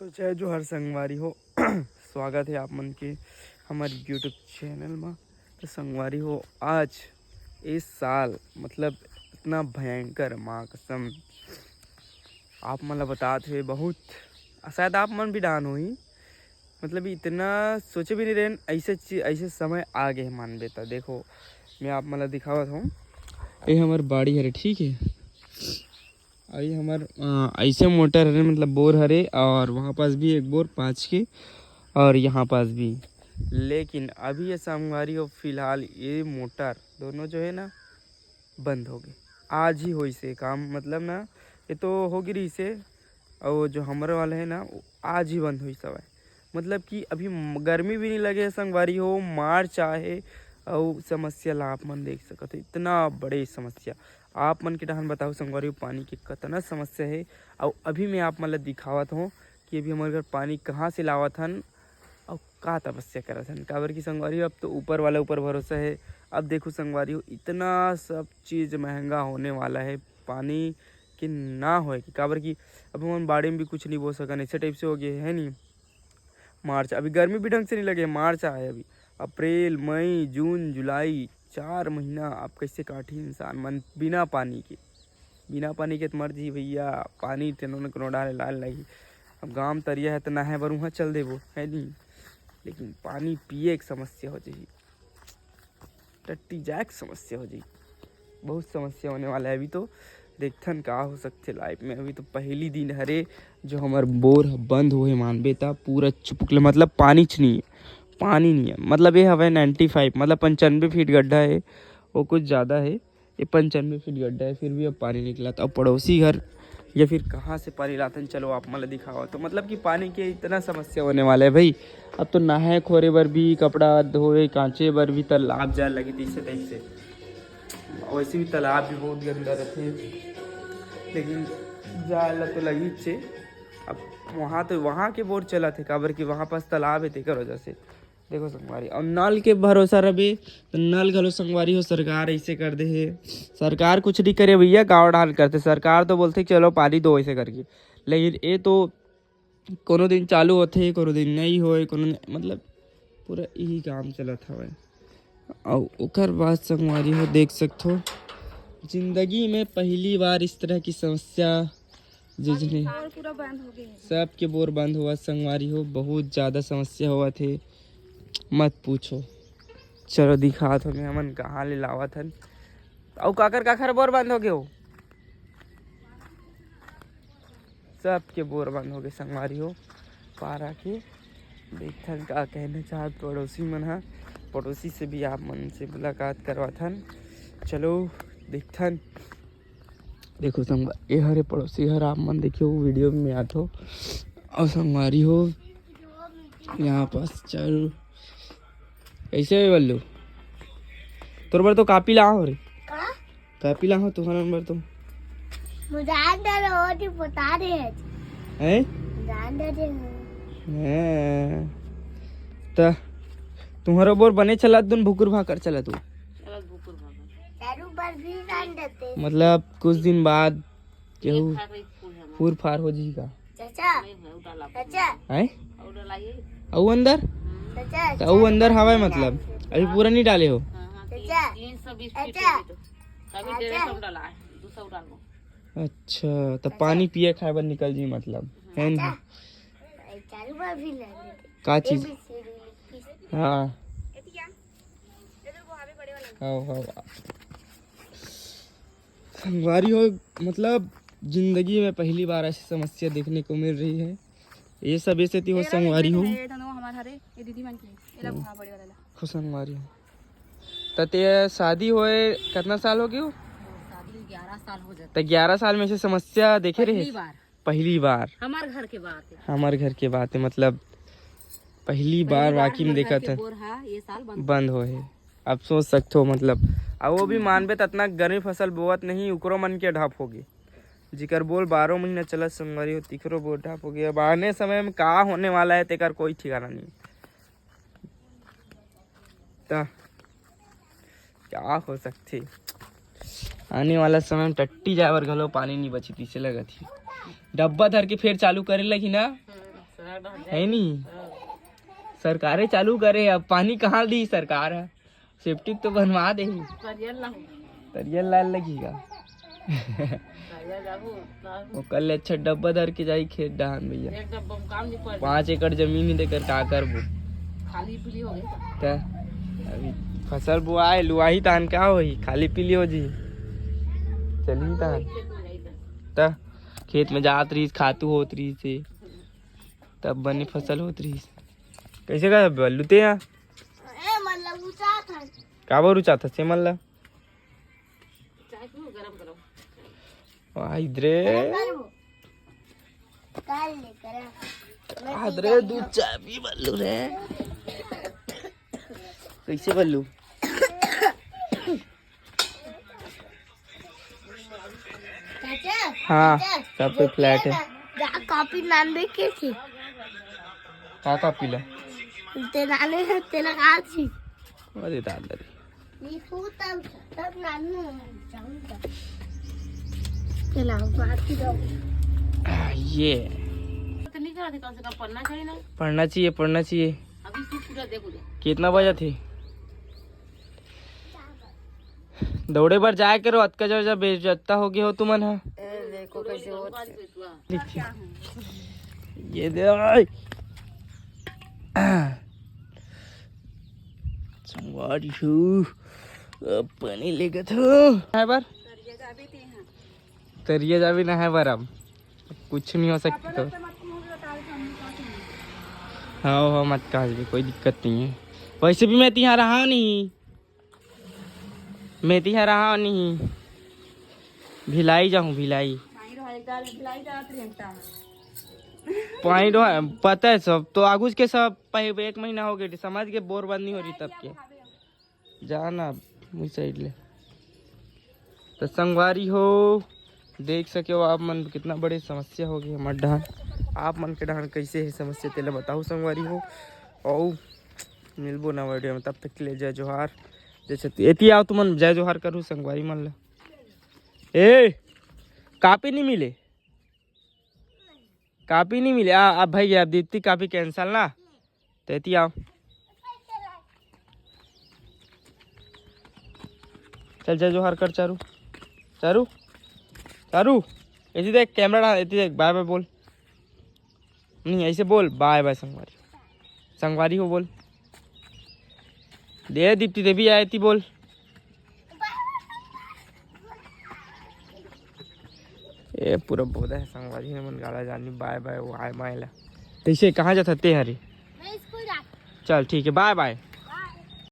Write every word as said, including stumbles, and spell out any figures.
तो जय जोहार संगवारी हो। स्वागत है आप मन के हमर YouTube चैनल मा। तो संगवारी हो, आज इस साल मतलब इतना भयंकर, माँ कसम, आप मन ला बतात हुए बहुत, शायद आप मन भी डान होही, मतलब इतना सोचे भी नहीं रहेन, ऐसे चीज, ऐसे समय आ गए मानबे। तो देखो, मैं आप मन ला दिखावत हूँ, ये हमर बाड़ी हरे, ठीक है, और ये हमर अ, ऐसे मोटर हरे, मतलब बोर हरे, और वहाँ पास भी एक बोर पाँच के, और यहाँ पास भी। लेकिन अभी ये संगवारी हो, फिलहाल ये मोटर दोनों जो है ना, बंद हो गए। आज ही होइस हे काम, मतलब ना, ये तो हो गिरी से, और जो हमर वाला है ना, वो आज ही बंद होइस हवय। मतलब कि अभी म-, गर्मी भी नहीं लगे हे संगवारी हो, मार्च आए हे, अउ समस्या ला आप मन देख सकत हो, इतना बड़े समस्या। आप मन के डहन बताओ संगवारी हो, पानी के कतना समस्या है। अउ अभी मैं आप मन ला दिखावत हूँ कि अभी हमर घर पानी कहाँ से लावत हन अउ का तपस्या करत हन, काबर कि संगवारी हो, अब तो ऊपर वाला ऊपर भरोसा है। अब देखो संगवारी हो, इतना सब चीज महंगा होने वाला है, पानी के ना होए के, काबर कि अब हमन बाड़ी में भी कुछ नहीं बो सकन, ऐसे टाइप से हो गए है नहीं। मार्च, अभी गर्मी भी ढंग से नहीं लगे, मार्च आए अभी, अप्रैल, मई, जून, जुलाई, चार महीना आप कैसे काटी इंसान मन बिना पानी के? बिना पानी के तो मर जी भैया, पानी तेनो न कोनो डाले लाल लगी। अब गांव तरिया है तो नहाए बर उहाँ चल देबो, है नहीं, लेकिन पानी पिए के समस्या हो जाही, टट्टी जाए के समस्या हो जाही, बहुत समस्या होने वाला है। अभी तो देखथन का हो सकथे लाइफ में। अभी तो पहली दिन हरे जो हमर बोर ह बंद होहे मानबे, त पूरा चुपुक ले, मतलब पानी च नहीं है, पानी नहीं है, मतलब ये हवे नाइन्टी फाइव, मतलब पंचानवे फीट गड्ढा है, वो कुछ ज़्यादा है, ये पंचानवे फीट गड्ढा है, फिर भी अब पानी निकलत। अब पड़ोसी घर या फिर कहाँ से पानी लाथन, चलो आप मन ला दिखाओ। तो मतलब कि पानी के इतना समस्या होने वाला है भाई। अब तो नहाए खोरे बर भी, कपड़ा धोए कांचे बर भी तालाब जाए लगी, तैसे टाइप से। वैसे भी तालाब भी बहुत गंदा रहते, लेकिन जाए ला तो लगी चे। अब वहाँ तो, वहाँ के बोर चलत है, काबर कि वहाँ पास तालाब है, तेकर वजह से। देखो संगवारी, और नल के भरोसा रबे तो नल घलो संगवारी हो, सरकार ऐसे कर दे हे। सरकार कुछ नहीं करे भैया, गाँव डाल करते। सरकार तो बोलते चलो पानी दो ऐसे करके, लेकिन ये तो कोनो दिन चालू होथे, कोनो दिन नहीं होए, कोनो न-, मतलब पूरा यही काम चलत हवय। अउ ओकर बाद संगवारी हो देख सकथो, जिंदगी में पहली बार इस तरह की समस्या, जिसने बोर पूरा बंद हो गए हे। सबके बोर बंद होवत संगवारी हो, बहुत ज़्यादा समस्या होवत हे, मत पूछो। चलो दिखात हो मैं हमन कहाँ ले लावत हन। अउ काकर काकर बोर बंद हो गए हो? सबके बोर बंद हो गए संगवारी हो, पारा के। देखथन का कहना चाहत पड़ोसी मन ह, पड़ोसी से भी आप मन से मुलाकात करवाथन। चलो देखथन। देखो संगवा-, ये हरे पड़ोसी घर, आप मन देखियो वीडियो में आत हो। और संगवारी हो, यहाँ पास चल, कैसे है बल्लू? तोर बर तो कापी ला हो रे। का? कापी ला हो तुम्हारा नंबर तो। मुझे अंदर और ही बता रहे हैं। हैं? मुझे अंदर ही हैं। त तुम्हारा बोर बने चला, दुन भुकुर भाकर चला तू। चला भुकुर भाकर। चारू बार भी जान देते। मतलब कुछ दिन बाद केहू एक भाग एक फूल है हमारा। फूर फार हो जी का? चाचा, नहीं है, उड़ा ला। चाचा, हैं? उड़ा लाइए। अउ अंदर? चाचा, त अउ अंदर हवय मतलब? अभी पूरा नहीं डाले हो? हाँ, हाँ, तीन, चाचा, तीन सौ बीस फीट चाचा, है अभी तो। अभी डेढ़ सौ चाचा। डाला है, दो सौ डालबो। अच्छा, तो पानी पिए खाए बर निकल जी मतलब, है ना? चारू बार भी ले लेते। का चीज? A B C D लिख के। हाँ। आओ, आओ। संगवारी हो, मतलब जिंदगी में पहली बार ऐसी समस्या देखने को मिल रही है। ये सब ऐसे थी हो संगवारी हो। ये तो हमार हरे, ये दीदी मन की, ये ला हम्म। बुआ बड़े वाला ला। हो संगवारी हो। त ते शादी होए कितना साल हो गयो? शादी ग्यारह साल हो जाता। त ग्यारह साल में से समस्या देखे रहे? पहली बार। पहली बार। हमार घर के बात है। हमार घर के बात है, मतलब पहली बार वाकई में देखत है। बोर हा, ये साल बंद। बंद हो है। आप सोच सकते हो, मतलब, अब वो भी मानबे त इतना गर्मी फसल बोवत नहीं, उकरो मन के ढाप हो गए। जिकर बोर बारह महीना चलत संगवारी हो, तिकरो बोर ढाप हो गए। अब आने समय में का होने वाला है, तेकर कोई ठिकाना नहीं। त क्या हो सकथे, आने वाला समय में टट्टी जाए बर घलो पानी नहीं बची, तइसे लगत ही। डब्बा धर के फेर चालू करे लगी ना, है नी? सरकारे चालू करे, अब पानी कहाँ दी सरकार ह? सेप्टिक तो बनवा दे ही। तरियल ला हो। तरियल लाल लगी का? तरियल ला हो, ना हो। ओकर ले अच्छा डब्बा धर के जाई खेत डहान भैया। एक डब्बा में काम नहीं पड़। पाँच एकड़ जमीन ही देकर का करबो? खाली पीली हो गई। त अभी फसल बुआए, लुआही तान का होही? खाली पीली हो जी। चलही तान। खेत में जाई त। त खेत में जात रहीस, खातू होत रहीस हे, तब बने फसल होत रहीस। कैसे का बल्लू ते यहाँ? ए, मतलब ऊंचा था। काबर ऊंचा था से मन ला? चाय पीऊ, गरम गरम। वाह, इधरे। गरम गरम। काल ले करा। आदरे दूध चाय पी बल्लू रे। कैसे बल्लू? चाचा, हाँ, चाचा, सब कोई फ्लैट है। जा, कॉपी नाम देखे थे। का कॉपी ला? ते नाने, तेला कहा थी? अरे दादा रे। ये तू तब, तब नानू जाऊंगा। चला, बात की जाओ। आ, ये। तो नहीं करा थे, कम से कम पढ़ना चाहिए ना। पढ़ना चाहिए, पढ़ना चाहिए। अभी तू पूरा देखो जा। कितना बजा थे? दौड़े बर जाए करो, अतका जब जब बेइज्जता हो गए हो तुमन ह। ए, देखो कैसे हो। देखिए। ये दे भाई। संगवारी हो, अब पानी लेगत हो। है बर? तरिया जाबे ना है बर, अब कुछ नहीं हो सकता तो। हाँ, हो मत कहा जी, कोई दिक्कत नहीं है। वैसे भी मैं तिहार रहा नहीं, मैं तिहार रहा नहीं, भिलाई जाऊँ, भिलाई। पानी डोहा, पता है सब, तो आगुज के सब पह-, एक महीना हो गया, समझ के बोर बंद नहीं हो रही तब के। जाना मुई साइड ले। तो संगवारी हो, देख सके हो आप मन, कितना बड़े समस्या हो गई हमर डहान। आप मन के डहान कैसे है समस्या, तेला बताओ संगवारी हो। और मिलबो ना वीडियो में, तब तक के लिए जय जोहार, जय छत्ती। एती आओ तुमन, जय जोहार करू संगवारी मन ला। ए, कापी नहीं मिले, कापी नहीं मिले। आ, अब भाई, अब दीप्ति कापी कैंसिल ना, तो एती आओ। चल, जय जोहार कर चारू, चारू, चारू, एती देख कैमरा, एती देख, बाय बाय बोल। नहीं, ऐसे बोल, बाय बाय संगवारी, संगवारी हो बोल। दे दीप्ति देवी आए ती बोल। ए पूरा बोदा है संगवारी, हमन गाला जानी बाय बाय, वाय माय ला। तैसे कहाँ जाता ते हरे? मैं स्कूल जाता। चल ठीक है, बाय बाय।